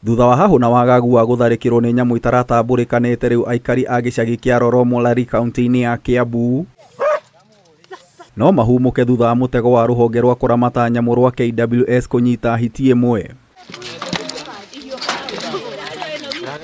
Thutha wa hahũ na wagagu wa gũtharĩkĩrwo nĩ nyamũ itaratambũrĩkanĩte, rĩu aikari a gĩcagi kĩa Roromo Lari kaunti-inĩ ya Kiambu no mahumũke thutha wa mũtego wa rũhonge rwa kũramata nyamũ rwa KWS kũnyita hiti ĩmwe.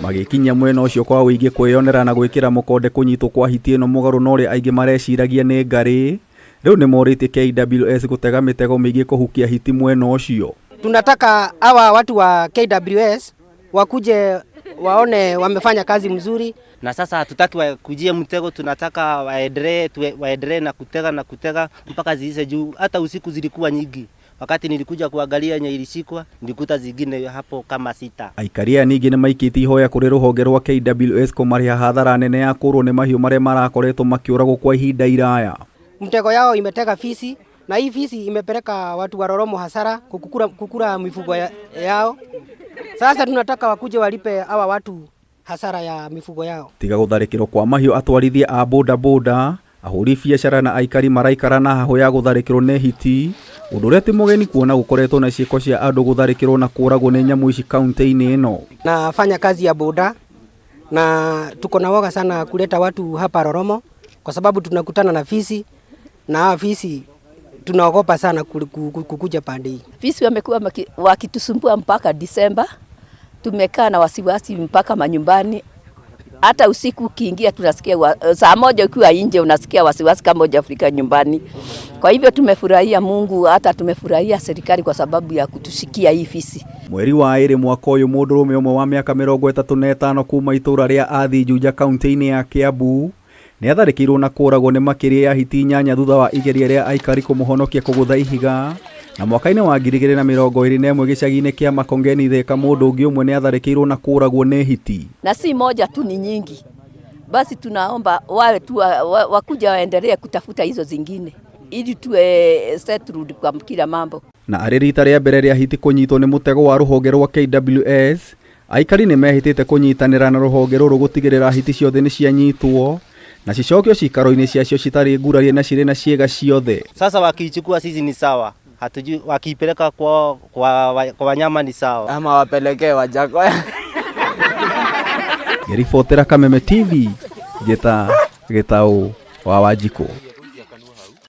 Magĩkinyia mwena ũcio kwa ũingĩ kwĩyonera na gwĩkĩra mũkonde kũnyitwo kwa hiti ĩno mũgarũ na ũrĩa aingĩ mareciragia nĩ ngarĩ. Rĩu nĩ morĩtie KWS gũtega mĩtego mĩingĩ kũhukia hiti mwena ũcio. Tunataka hawa watu wa KWS wakuje waone wamefanya kazi mzuri. Na sasa hatutaki wakujie mtego, tunataka waendelee waendelee na kutega na kutega mpaka ziishe, juu hata usiku zilikuwa nyingi. Wakati nilikuja kuangalia yenye ilishikwa, nilikuta zingine hapo kama sita. Aikari aya ningĩ nĩ maikĩtie ihoya kũrĩ rũhonge rwa KWS kũmarĩha hathara nene ya kũrwo nĩ mahiũ marĩa marakoretwo makĩũragwo kwa ihinda iraya. Mtego yao imetega fisi na hii fisi imepeleka watu wa Roromo hasara kukula mifugo yao. Sasa tunataka wakuje walipe hawa watu hasara ya mifugo yao. Tiga gũtharĩkĩrwo kwa mahiũ, atwarithia a boda boda, ahũri biacara na aikari maraikara na hahũ ya gũtharĩkĩrwo nĩ hiti, ũndũ ũrĩa ti mũgeni kuona gũkoretwo na ciĩko cia andũ gũtharĩkĩrwo na kũragwo nĩ nyamũ ici kaunti-inĩ ĩno. Nafanya kazi ya boda na tuko na woga sana kuleta watu hapa Roromo kwa sababu tunakutana na fisi na hawa fisi tunaogopa sana kukuja pande hii. Fisi wamekuwa wakitusumbua mpaka Disemba. Tumekaa na wasiwasi mpaka manyumbani. Hata usiku ukiingia tunasikia saa moja ukiwa nje unasikia wasiwasi kama hujafika nyumbani. Kwa hivyo tumefurahia Mungu, hata tumefurahia serikali kwa sababu ya kutushikia hii fisi. Mweri wa ĩrĩ mwaka ũyũ, mũndũrũme ũmwe wa mĩaka 35 kuma itũra rĩa Athi Juja kaunti-inĩ ya Kiambu nĩ atharĩkĩirwo na kũragwo nĩ makĩria ya hiti 8 thutha wa igeria rĩa aikari kũmũhonokia kũgũtha ihiga. Na mwaka-inĩ wa 2021 gĩcagi-inĩ kĩa Makongeni Thika, mũndũ ũngĩ ũmwe nĩ atharĩkĩirwo na kũragwo nĩ hiti. Na si moja tu, ni nyingi. Basi tunaomba wawe tu wakuja waendelee kutafuta hizo zingine ili tuwe settled kwa kila mambo. Na arĩ rita rĩa mbere rĩa hiti kũnyitwo nĩ mũtego wa rũhonge rwa KWS, aikari nĩ mehĩtĩte kũnyitanĩra na rũhonge rũrũ gũtigĩrĩra hiti ciothe nĩ cianyitwo na cicokio cikaro-inĩ ciacio citarĩ ngurarie na cirĩ na ciĩga ciothe. Sasa wakiichukua sisi ni sawa, hatujui wakiipeleka kwa wanyama ni sawa, ama wapelekee Wajackoyah. Ngĩribotera Kameme TV, Gĩta Gĩtaũ wa Wanjikũ.